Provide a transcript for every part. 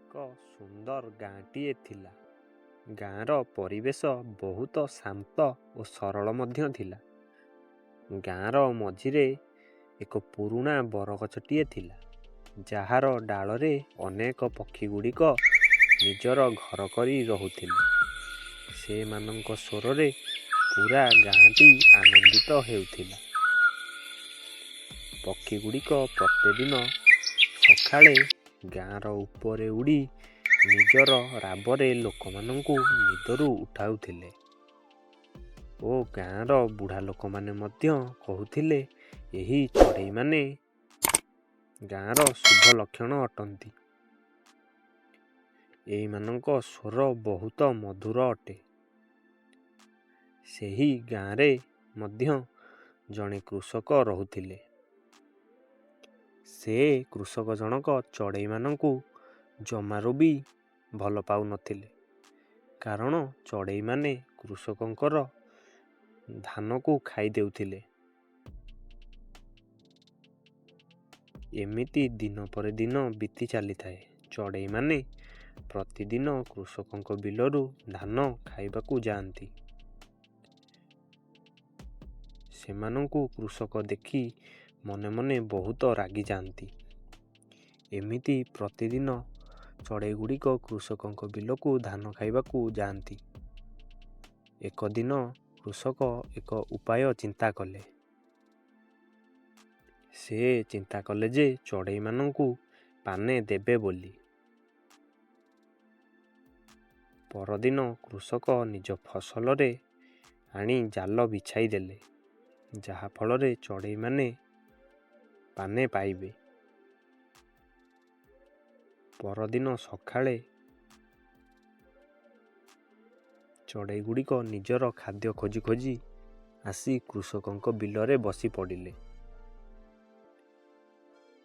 ଏକ ସୁନ୍ଦର ଗାଁଟିଏ ଥିଲା। ଗାଁର ପରିବେଶ ବହୁତ ଶାନ୍ତ ଓ ସରଳ ମଧ୍ୟ ଥିଲା। ଗାଁର ମଝିରେ ଏକ ପୁରୁଣା ବରଗଛଟିଏ ଥିଲା, ଯାହାର ଡାଳରେ ଅନେକ ପକ୍ଷୀଗୁଡ଼ିକ ନିଜର ଘର କରି ରହୁଥିଲେ। ସେମାନଙ୍କ ସ୍ୱରରେ ପୂରା ଗାଁଟି ଆନନ୍ଦିତ ହେଉଥିଲା। ପକ୍ଷୀଗୁଡ଼ିକ ପ୍ରତିଦିନ ସକାଳେ ଗାଁର ଉପରେ ଉଡ଼ି ନିଜର ରାବରେ ଲୋକମାନଙ୍କୁ ନିଦରୁ ଉଠାଉଥିଲେ ଓ ଗାଁର ବୁଢ଼ା ଲୋକମାନେ ମଧ୍ୟ କହୁଥିଲେ, ଏହି ଚଢ଼େଇମାନେ ଗାଁର ଶୁଭ ଲକ୍ଷଣ ଅଟନ୍ତି। ଏହିମାନଙ୍କ ସ୍ୱର ବହୁତ ମଧୁର ଅଟେ। ସେହି ଗାଁରେ ମଧ୍ୟ ଜଣେ କୃଷକ ରହୁଥିଲେ। ସେ କୃଷକ ଜଣକ ଚଢ଼େଇମାନଙ୍କୁ ଜମାରୁ ବି ଭଲ ପାଉନଥିଲେ, କାରଣ ଚଢ଼େଇମାନେ କୃଷକଙ୍କର ଧାନକୁ ଖାଇ ଦେଉଥିଲେ। ଏମିତି ଦିନ ପରେ ଦିନ ବିତି ଚାଲିଥାଏ। ଚଢ଼େଇମାନେ ପ୍ରତିଦିନ କୃଷକଙ୍କ ବିଲରୁ ଧାନ ଖାଇବାକୁ ଯାଆନ୍ତି। ସେମାନଙ୍କୁ କୃଷକ ଦେଖି ମନେ ମନେ ବହୁତ ରାଗିଯାଆନ୍ତି। ଏମିତି ପ୍ରତିଦିନ ଚଢ଼େଇଗୁଡ଼ିକ କୃଷକଙ୍କ ବିଲକୁ ଧାନ ଖାଇବାକୁ ଯାଆନ୍ତି। ଏକ ଦିନ କୃଷକ ଏକ ଉପାୟ ଚିନ୍ତା କଲେ। ସେ ଚିନ୍ତା କଲେ ଯେ ଚଢ଼େଇମାନଙ୍କୁ ପାନେ ଦେବେ ବୋଲି। ପରଦିନ କୃଷକ ନିଜ ଫସଲରେ ଆଣି ଜାଲ ବିଛାଇ ଦେଲେ, ଯାହା ଫଳରେ ଚଢ଼େଇମାନେ ପାନେ ପାଇବେ। ପରଦିନ ସକାଳେ ଚଢ଼େଇଗୁଡ଼ିକ ନିଜର ଖାଦ୍ୟ ଖୋଜି ଖୋଜି ଆସି କୃଷକଙ୍କ ବିଲରେ ବସି ପଡ଼ିଲେ,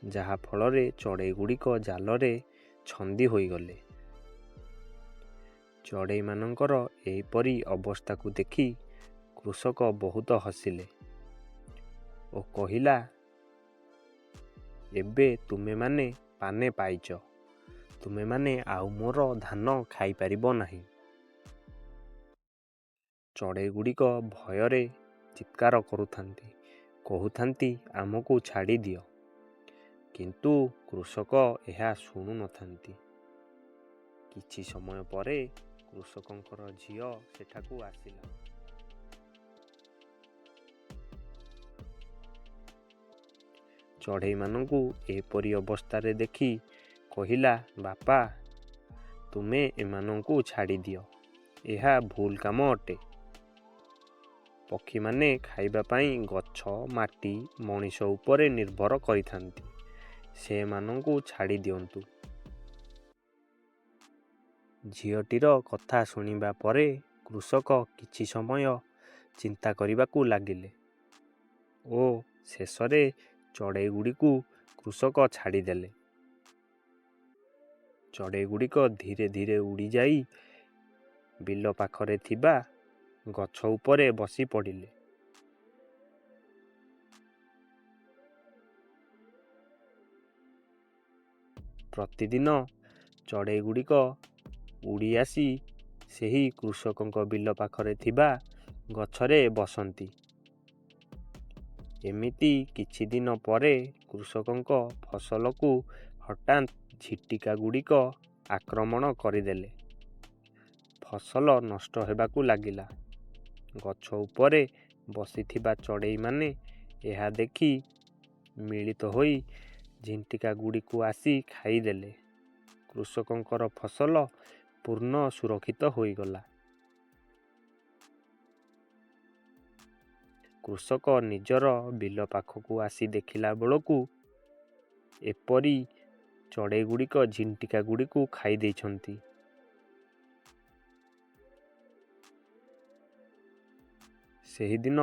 ଯାହା ଫଳରେ ଚଢ଼େଇଗୁଡ଼ିକ ଜାଲରେ ଛନ୍ଦି ହୋଇଗଲେ। ଚଢ଼େଇମାନଙ୍କର ଏହିପରି ଅବସ୍ଥାକୁ ଦେଖି କୃଷକ ବହୁତ ହସିଲେ ଓ କହିଲା, ଏବେ ତୁମେମାନେ ପାନେ ପାଇଛ, ତୁମେମାନେ ଆଉ ମୋର ଧାନ ଖାଇପାରିବ ନାହିଁ। ଚଢ଼େଇଗୁଡ଼ିକ ଭୟରେ ଚିତ୍କାର କରୁଥାନ୍ତି, କହୁଥାନ୍ତି, ଆମକୁ ଛାଡ଼ିଦିଅ। କିନ୍ତୁ କୃଷକ ଏହା ଶୁଣୁନଥାନ୍ତି। କିଛି ସମୟ ପରେ କୃଷକଙ୍କର ଝିଅ ସେଠାକୁ ଆସିଲା। ଚଢ଼େଇମାନଙ୍କୁ ଏପରି ଅବସ୍ଥାରେ ଦେଖି କହିଲା, ବାପା, ତୁମେ ଏମାନଙ୍କୁ ଛାଡ଼ିଦିଅ, ଏହା ଭୁଲ କାମ ଅଟେ। ପକ୍ଷୀମାନେ ଖାଇବା ପାଇଁ ଗଛ, ମାଟି, ମଣିଷ ଉପରେ ନିର୍ଭର କରିଥାନ୍ତି। ସେମାନଙ୍କୁ ଛାଡ଼ିଦିଅନ୍ତୁ। ଝିଅଟିର କଥା ଶୁଣିବା ପରେ କୃଷକ କିଛି ସମୟ ଚିନ୍ତା କରିବାକୁ ଲାଗିଲେ ଓ ଶେଷରେ ଚଢ଼େଇଗୁଡ଼ିକୁ କୃଷକ ଛାଡ଼ିଦେଲେ। ଚଢ଼େଇଗୁଡ଼ିକ ଧୀରେ ଧୀରେ ଉଡ଼ିଯାଇ ବିଲ ପାଖରେ ଥିବା ଗଛ ଉପରେ ବସି ପଡ଼ିଲେ। ପ୍ରତିଦିନ ଚଢ଼େଇଗୁଡ଼ିକ ଉଡ଼ି ଆସି ସେହି କୃଷକଙ୍କ ବିଲ ପାଖରେ ଥିବା ଗଛରେ ବସନ୍ତି। ଏମିତି କିଛି ଦିନ ପରେ କୃଷକଙ୍କ ଫସଲକୁ ହଠାତ୍ ଝିଣ୍ଟିକାଗୁଡ଼ିକ ଆକ୍ରମଣ କରିଦେଲେ। ଫସଲ ନଷ୍ଟ ହେବାକୁ ଲାଗିଲା। ଗଛ ଉପରେ ବସିଥିବା ଚଢ଼େଇମାନେ ଏହା ଦେଖି ମିଳିତ ହୋଇ ଝିଣ୍ଟିକାଗୁଡ଼ିକୁ ଆସି ଖାଇଦେଲେ। କୃଷକଙ୍କର ଫସଲ ପୂର୍ଣ୍ଣ ସୁରକ୍ଷିତ ହୋଇଗଲା। କୃଷକ ନିଜର ବିଲ ପାଖକୁ ଆସି ଦେଖିଲା ବେଳକୁ ଏପରି ଚଢ଼େଇଗୁଡ଼ିକ ଝିଣ୍ଟିକାଗୁଡ଼ିକୁ ଖାଇ ଦେଇଛନ୍ତି। ସେହିଦିନ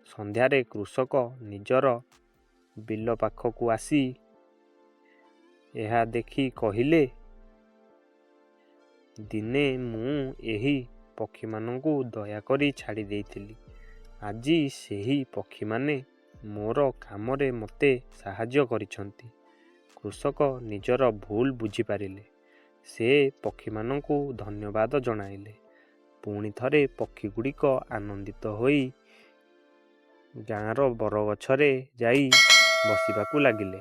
ସନ୍ଧ୍ୟାରେ କୃଷକ ନିଜର ବିଲ ପାଖକୁ ଆସି ଏହା ଦେଖି କହିଲେ, ଦିନେ ମୁଁ ଏହି ପକ୍ଷୀମାନଙ୍କୁ ଦୟାକରି ଛାଡ଼ି ଦେଇଥିଲି। ଆଜି ସେହି ପକ୍ଷୀମାନେ ମୋର କାମରେ ମୋତେ ସାହାଯ୍ୟ କରିଛନ୍ତି। କୃଷକ ନିଜର ଭୁଲ ବୁଝିପାରିଲେ। ସେ ପକ୍ଷୀମାନଙ୍କୁ ଧନ୍ୟବାଦ ଜଣାଇଲେ। ପୁଣି ଥରେ ପକ୍ଷୀଗୁଡ଼ିକ ଆନନ୍ଦିତ ହୋଇ ଗାଁର ବରଗଛରେ ଯାଇ ବସିବାକୁ ଲାଗିଲେ।